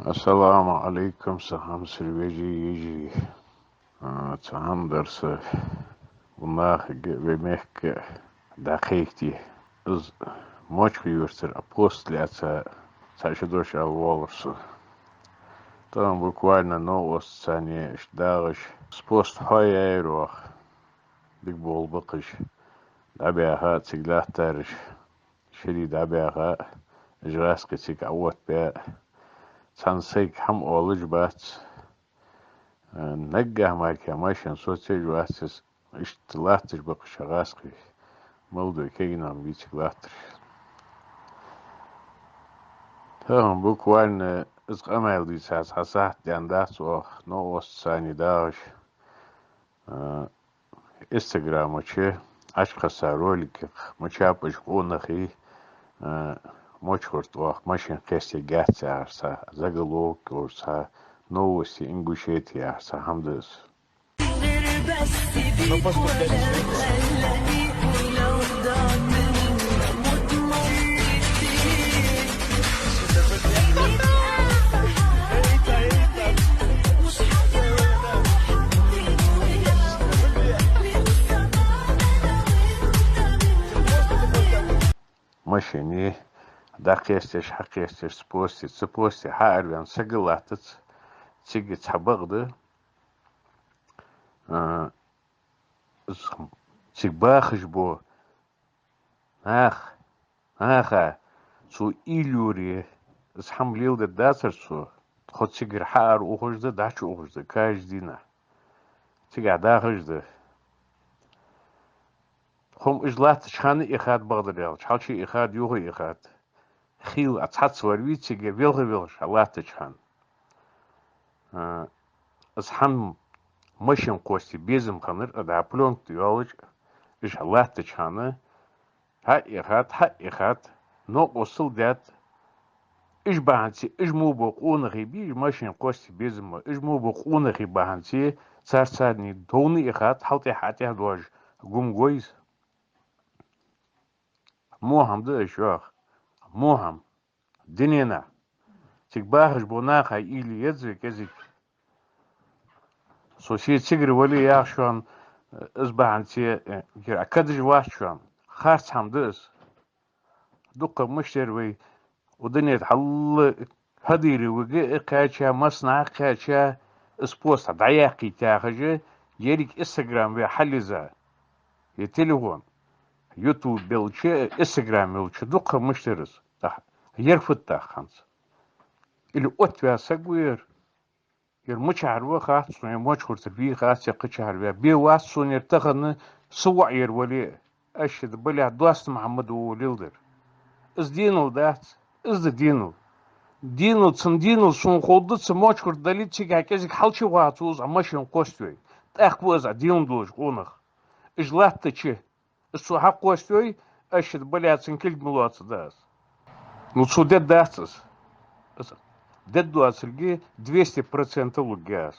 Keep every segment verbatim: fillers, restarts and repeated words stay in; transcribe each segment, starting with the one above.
Ассаламу Ӏалайкум, са хьамсара вежарий, йижарий. А, цхьа хӀама дар са, вай нахага а, вай мехка а дӀакхайкаде. Из Мочкъий-Юртара а пост лаьца цхьа ши дош ала воаллар со. Тахан буквально новкъосташца цхьана иштта дагӀаш, из пост хьоаяьяр оаха. Дика болх ба-кх уж. ДӀабаьха а цига латтараш, шерий дӀабаьха а, уж гӀаскхий цига Ӏооттабаь а. Цхьанне сайга хӀама оалаш бац. Э, наггахьа мара кхы машен соцаеш вац из. Иштта латташ ба-кх уж гӀаскхий. Молодой кагий нах бий цига латтараш. Тахан буквально из къамаьл дийца цхьа сахьат даьннадац оаха, новкъосташца цхьана дагӀаш. А, Инстаграма чу Ӏочукхесса роликех ма чапаш къонахий, а, Мочкъий-Юрта оаха машен кхестаргьяц яхаш цхьа заголовок, цхьа новости Ингушетии яхаш цхьа хӀама да из. Машене дӀакхесташ, хьакхесташ, цу посте, цу посте хьаараваьнна саг латтац, цига цхьа бакъда. А, цига бахаш бола нах, наха цо уйла йоре, из хӀама леладергдацар цо, тхо цигара хьаара ухаш да, дӀачуухаш да, каждый дийнахьа. Цигахьа дахаш да. Тхо-м уж латтача хана ихад, бакъдар аьлча, хьалча ихад, юха ихад. Хийла а цхьацца вар вий цига велха-велхаш латтача хана. А, из хӀама машен кхосте безам хиннар, а, дӀа плёнка йоаллаш, уж латтача хана хьаихад, хьаихад, новкъостал даьд. Уж бахьанце, уж мо бола къонахий бий, уж машен кхосте безам ба, уж мо бола къонахий бахьанце, царца цхьана довна ихад, хьалтӀехьа-хьатӀехьа доажа гум гой из. Во хӀама да уж йоах. Во хӀама. Дунен тӀа цига бахаш бола наха уйла е еза вай кӀезига. Со се цигара вале яхаш шоана, из бахьанце, э, кхы а кадаш вац шоана. Харц хӀама да из. Дукха мишта яр вай, укх дунен тӀа хьалла Хадыровага а кхаьча, массанахьа а кхаьча, из пост дӀаяккхийта яхаш, еррига Инстаграм ве хьалъиза. Е телефон, Ютуб йолча, Инстаграм йолча, дукха мишта яр из. ТӀаккха ер фуд тӀаккха хӀанз? Или оттаваь саг ва ер? Ер мичахьара ва хац сона, ер Мочкъий-Юртара вий хац, е кхычахьара вий. Бе вац сона ер тахан, са воӀ ер вале а. Аш да балехь Доаста-Махьмада вола леладер. Из денал дац, из да денал. Денал, цун денал сона ховргда, цу Мочкъий-Юрта дале, цигахьа кӀезига хьалчувахац из, а машен кхост вай. ТӀаккха ва из а денал долаш къонах. Уж латтача, из цо хьакхост вай, аш да балехь цун кулг ма лоацаргда аз. Ну, цо дергдац из. Из дергдоацилга двести процентов лургья аз.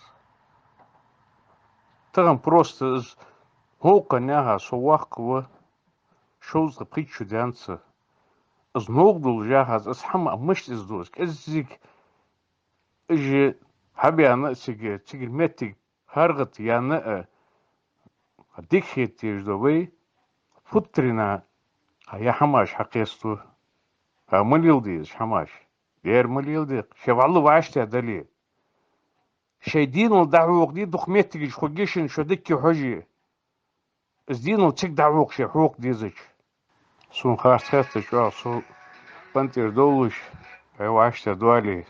Тахан просто из хӀокху наха со воккха ва, шовзткъа пхийтта шу даьннад са. Из новкъа долаш яхац, из хӀама мишта из ду, из кӀеззига уж хьабаьнна а цига, цигара моттиг хьаргӀата яьнна а, дика хеташ да вай, футтарина, а, е хӀамаш хьакхесто. А, ма леладе из хӀамаш. Ер ма леладе, шоай вӀалла вӀаштӀехьа дале. Шоай денал дӀахьокхаде, дукха моттигаш хургья шун, шо дикка хьоже. Из денал цига дӀахьокха шоай хьокха дезача. Сона харц хетта чӀоагӀа, со пантӀера довлаш, вай вӀаштӀехьа доале,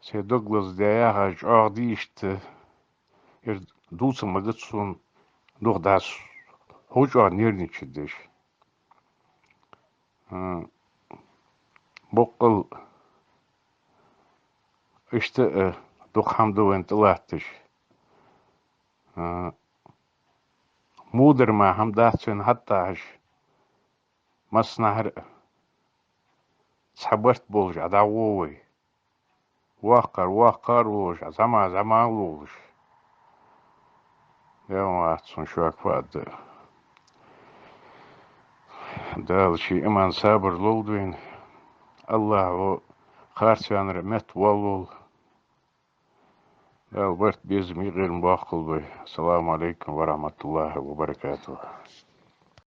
сай дог лазадаь яхаш чӀоагӀа дийшта, ер дувца магац сона, дукха дас хьо чӀоагӀа нервничать деш. А, боккъал иштта, а, дукха хӀама да вайна тӀалатташ. А, мудар мара хӀама дац вайна хьатӀадахьаш, массанахьара а цхьа барт болаш Ӏа дӀагӀо вай. ВоккхагӀа, воккхагӀа волаш, зӀамагӀа, зӀамагӀа волаш. Дела вац сона шуга фу аргда. Дала ший иман, сабар лолда вайна. АллахӀа харцваьннар метта воаллалва. Дала барт, безам, юкъера боаккхалба вай. Ассаламу Ӏалайкум ва рахьматуллахӀи ва баракатухӀ.